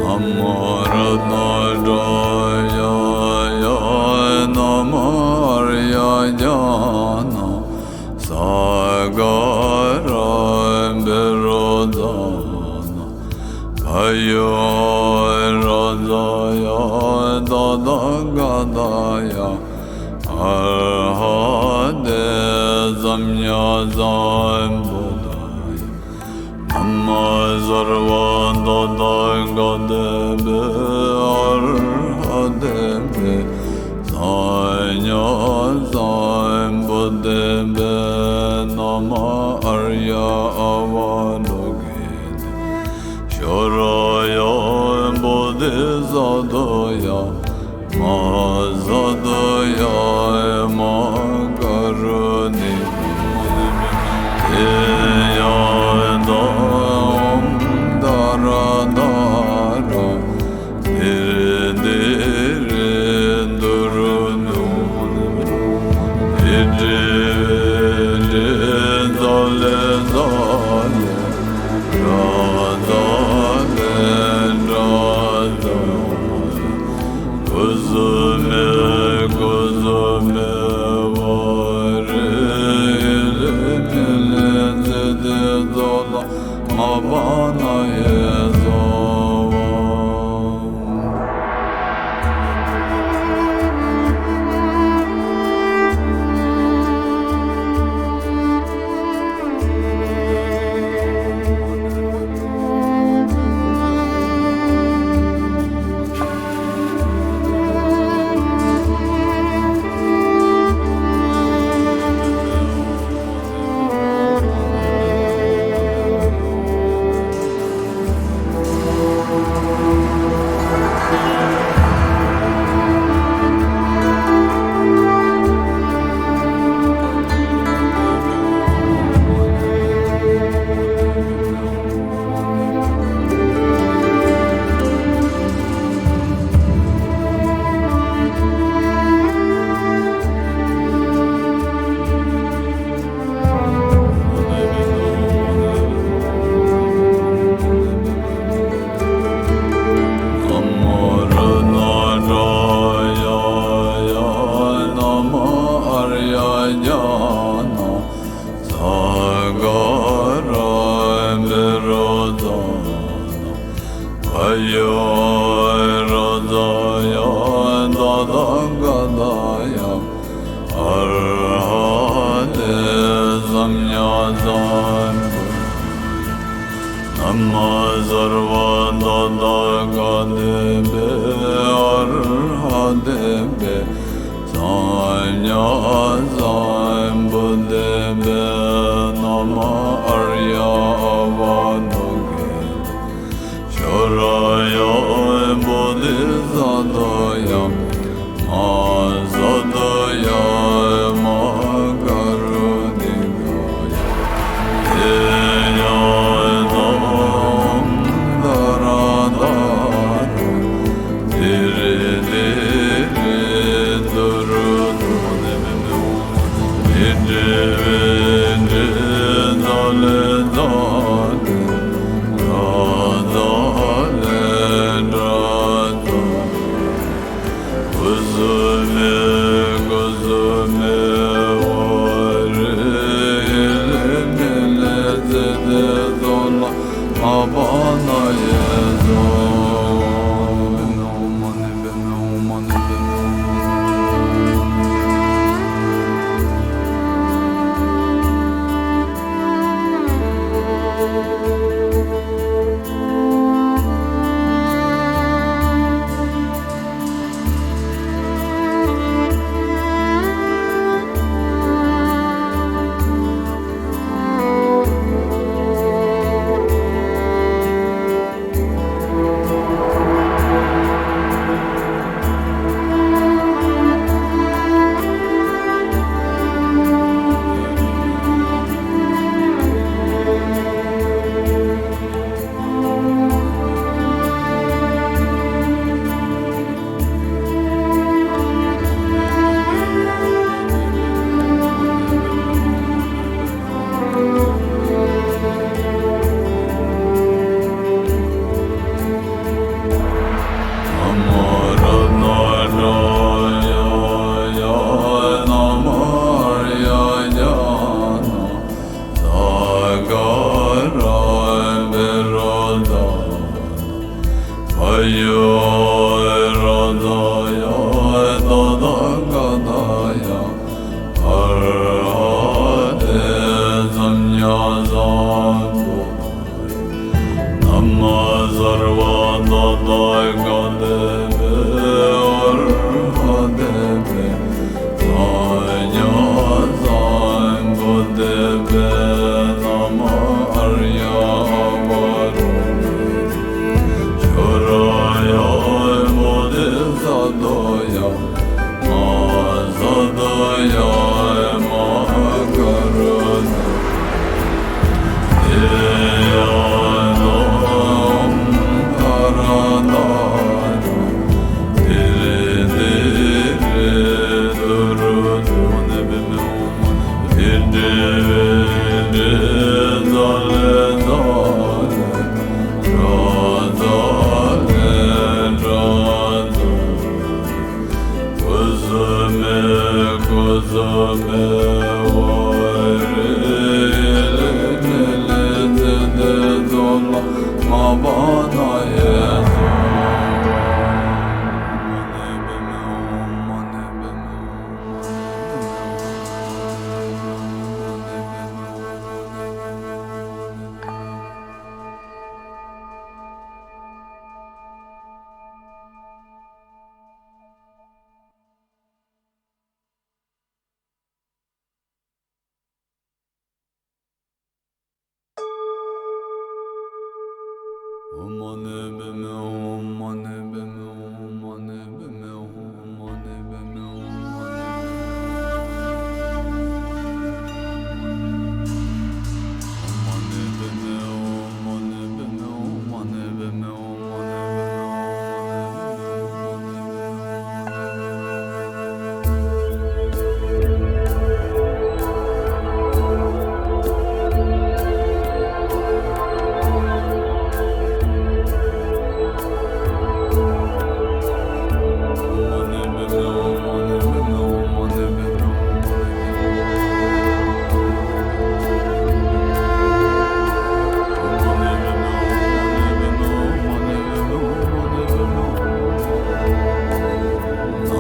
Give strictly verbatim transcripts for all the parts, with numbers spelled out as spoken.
ན་མོ་རཏྣ་ཏྲ་ཡ་ཡ། ན་མོ་ཨཱརྱ་ཛྙཱ་ན་སཱ་ག་ར་བཻ་རོ་ཙ་ན་བྷ་ཡོ་རཱ་ཛཱ་ཡ་ཏ་ཐཱ་ག་ཏཱ་ཡ་ཨར་ཧ་ཏེ་སམྱཀ་སམྦུདྡྷཱ་ཡ། ན་མོ་སརྦ་ཏ་ཐཱ་ག་ཏེ་བྷྱོ་ཨར་ཧ་ཏེ་བྷྱོ་སམྱཀ་སམྦུདྡྷེ་བྷྱོ། ན་མོ་ཨཱརྱ་ཨ་བ་ཏོ་གི་ཏེ་ཤྭ་ར་ཡ་བོ་དྷི་ས་ཏྭ་ཡ་མ་ཧཱ་ས་ཏྭ་ཡ་མ་ཧཱ་ཀཱ་རུ་ཎི་ཀ་ཡ། ཏེ་ཡ་ཏ་ཨོཾ་ཏཱ་ར་ཏཱ་ར་དྷི་རི་དྷི་རི་དྷུ་རུ་དྷུ། ཏེ་ཏྲེ་ཏྲེ་ཙ་ལེ་ཙ་ལེ། ཏྲ་ཙ་ལེ་ཏྲ་ཙ་ལེ། ཀུ་སུ་མེ་ཀུ་སུ་མེ་ཝ་རེ་ཧི་ལེ་ཧི་ལེ་ཙི་ཏེ་ཙོ་ཏ་མ་པ་ན་ཡེ་ཙོ་བ། ན་མོ་ཨཱརྱ་ཛྙཱ་ན་སཱ་ག་ར་བཻ་རོ་ཙ་ན་བྷ་ཡོ་རཱ་ཛཱ་ཡ་ཏ་ཐཱ་ག་ཏཱ་ཡ་ཨར་ཧ་ཏེ་སམྱཀ་སམྦུདྡྷཱ་ཡ། ན་མོ་སརྦ་ཏ་ཐཱ་ག་ཏེ་བྷྱོ་ཨར་ཧ་ཏེ་བྷྱོ་སམྱཀ་སམྦུདྡྷེ་བྷྱོ། ན་མོ་ཨཱརྱ་ཨ་བ་ཏོ་གི་ཏེ་ཤྭ་ར་ཡ་བོ་དྷི་ས་ཏྭ་ཡ་མ་ཧཱ་ས་ཏྭ་ཡ་མ་ཧཱ་ཀཱ་རུ་ཎི་ཀ་ཡ། ཏེ་ཡ་ཏ་ཨོཾ་ཏཱ་ར་ཏཱ་ར་དྷི་རི་དྷི་རི་དྷུ་རུ་དྷུ། ཏེ་ཏྲེ་ཏྲེ་ཙ་ལེ་ཙ་ལེ། ཏྲ་ཙ་ལེ་ཏྲ་ཙ་ལེ། ཀུ་སུ་མེ་ཀུ་སུ་མེ་ཝ་རེ་ཧི་ལེ་ཧི་ལེ་ཙི་ཏེ་ཙོ་ཏ་མ་པ་ན་ཡེ་ཙོ་བ།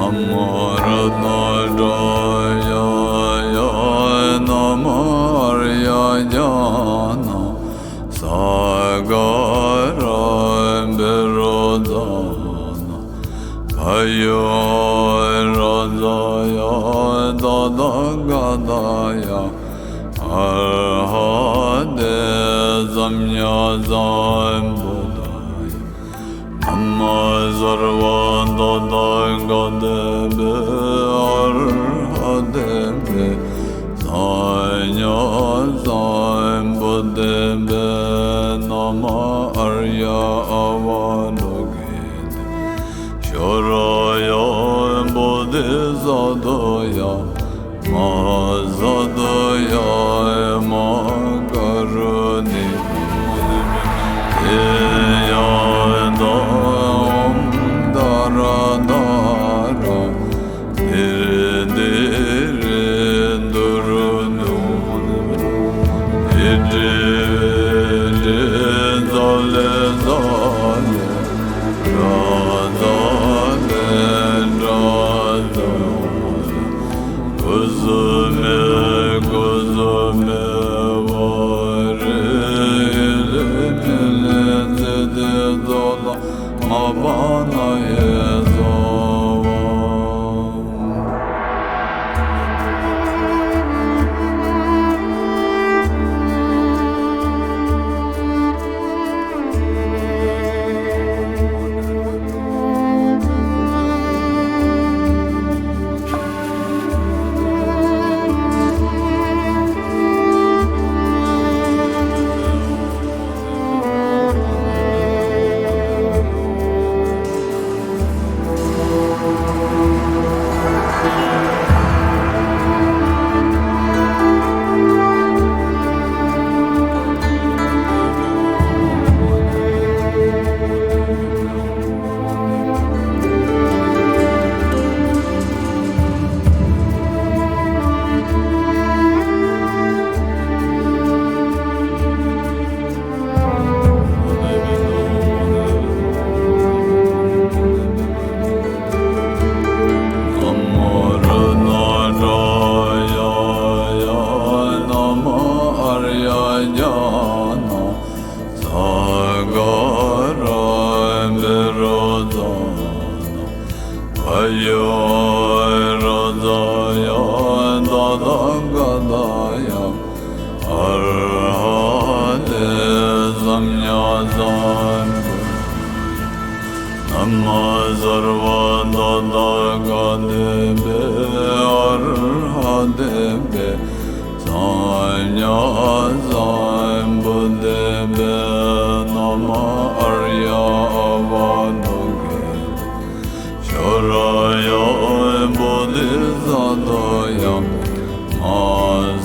नमो रत्नात्रयाय नमो आर्यजानां सागरं विरोचनां भयोराजाय तथागताय अर्हते सम्यक्सम्बुद्धाय नमः सर्वतथागतेभ्यो अर्हतेभ्यो सम्यक्सम्बुद्धेभ्यो नमः आर्यावलोकिते शौर्याय बोधिसत्त्वाय महासत्त्वाय महाकारुणिकाय तेजोवन्ताय धराधराय धीरे धीरे दुरनु इति जले जले राजले राजले कुसुमे कुसुमे वारिले मिले जले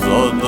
जले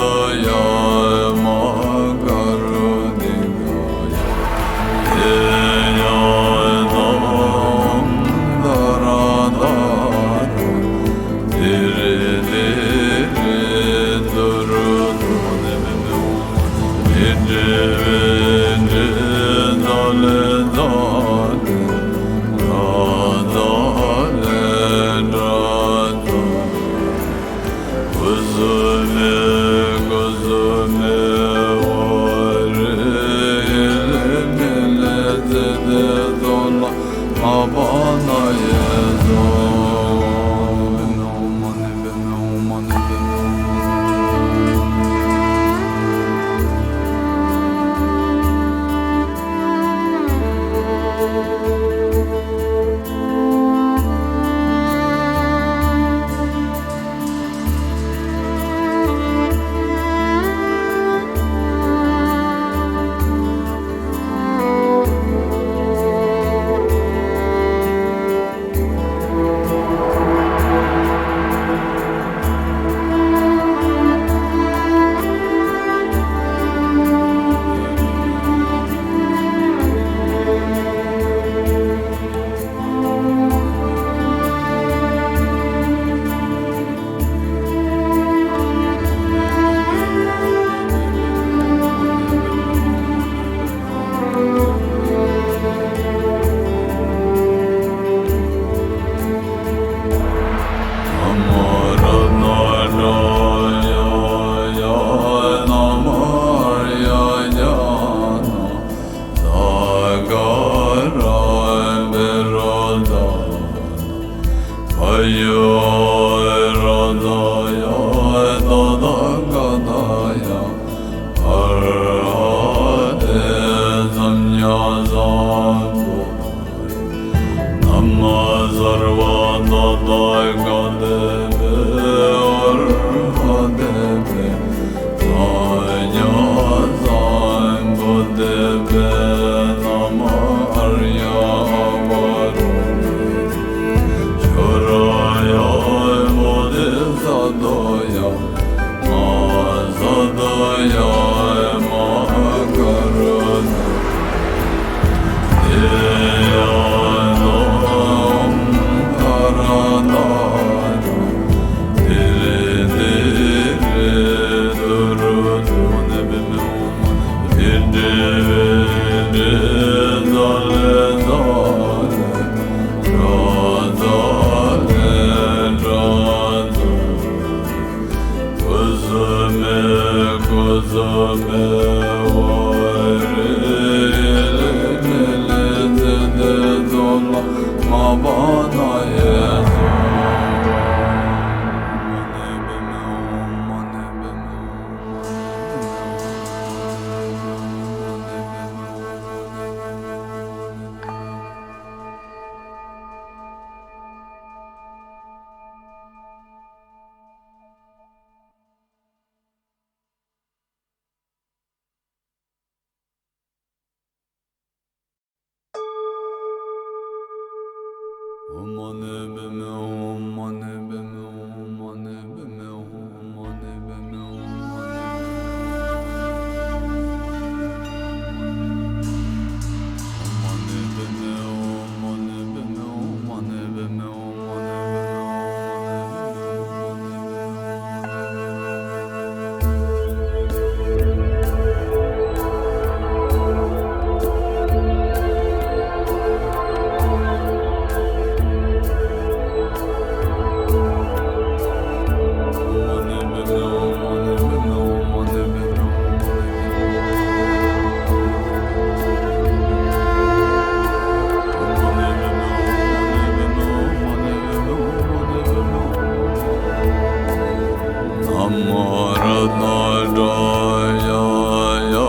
Namo Ratanatrayaya,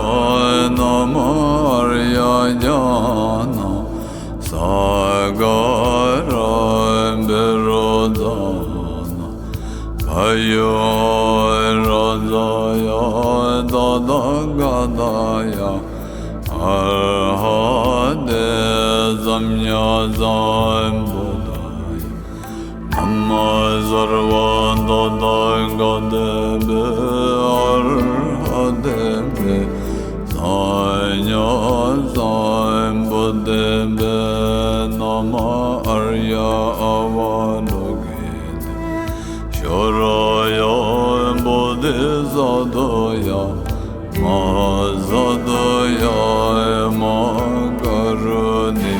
namo Arya Jnana Sakara Bhero Dana Bhayo Rajaya Tathagata ya Arhate Samma Sambuddhaya Namo Sarvatathāgatebhyo Arahatebhyo Samma Sambuddhebhyo Namo Arya Avalokitebhyo Sharāya Bodhisattvāya ས་ཏུ་ཡ་མ་ཀ་རུ་ཎི་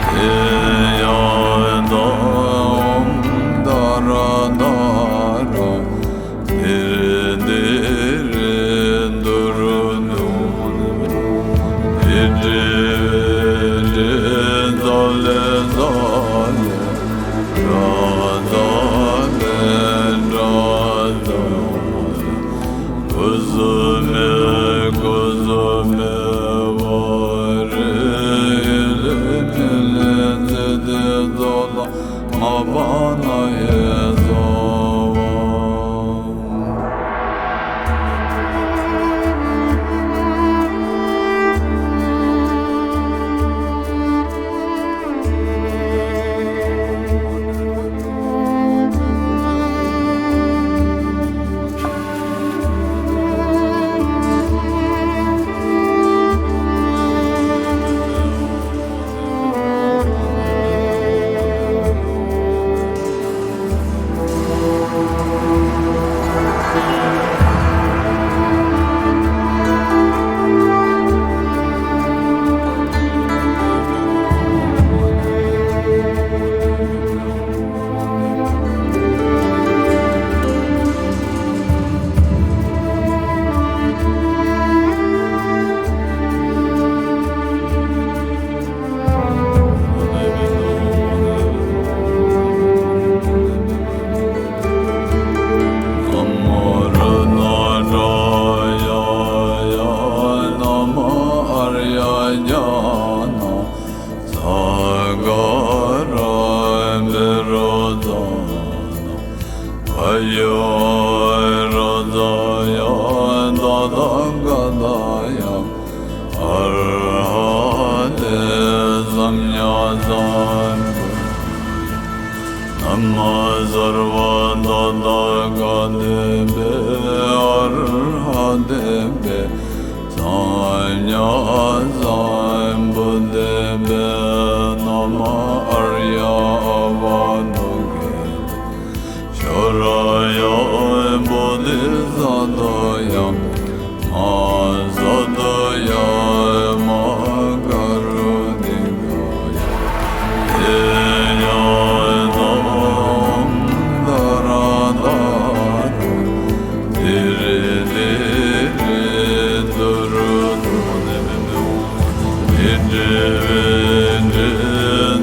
ཀ་ཡ་ད་ཨོཾ་ཏཱ་ར་ཏཱ་ར་ཏི་རི་ཏི་རི་ཏུ་རུ་ཏུ་ཏི་རི་ཏི་ཏ་ལེ་ཏ་ལེ་ཏྲ་ཏ་ལེ་ཏྲ་ཏ་ལེ། ཀུ་སུ་མེ་ཀུ་སུ་མེ་ཝ་རེ་ཧེ་ལེ་ཧེ་ལེ་ཙེ་ཏེ་ཏོ་ལ་མ་པ་ན་ཡེ་ཛོ་ཝ། ན་མ་སརྦ་ཏ་ཏ་ག་དེ་བེ་ཨར་ཧ་དེ་བེ་སམྱ་སམ་བུ་དེ་བེ་ན་མ་ཨརྱ་ཨ་བ་ནུ་གེ་ཤྭ་ར་ཡ་བོ་དྷི་ས་ཏྭ་ཡ་མ་ཧཱ་ས་ཏྭ་ཡ་མ་ཧཱ་ཀ་རུ་ཎི་ཀ་ཡ་ཏེ་ཡ་ཏ་ཨོཾ་ཏཱ་ར་ཏཱ་ར་ཏི་རི་ཏི་རི་ཏུ་རུ་ཏུ་ཏི་རི་ཏི་རི་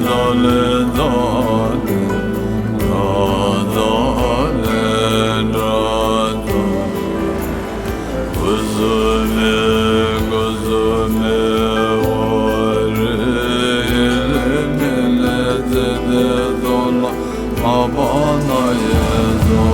ཏ་ལེ་ཏ་ལེ་ཏྲ་ཏ་ལེ་ཏྲ་ཏ། ཀུ་སུ་མེ་ཀུ་སུ་མེ་ཝ་རེ་ཧེ་ལེ་ཧེ་ལེ་ཙེ་ཏེ་ཏོ་ལ་མ་པ་ན་ཡེ་ཛོ།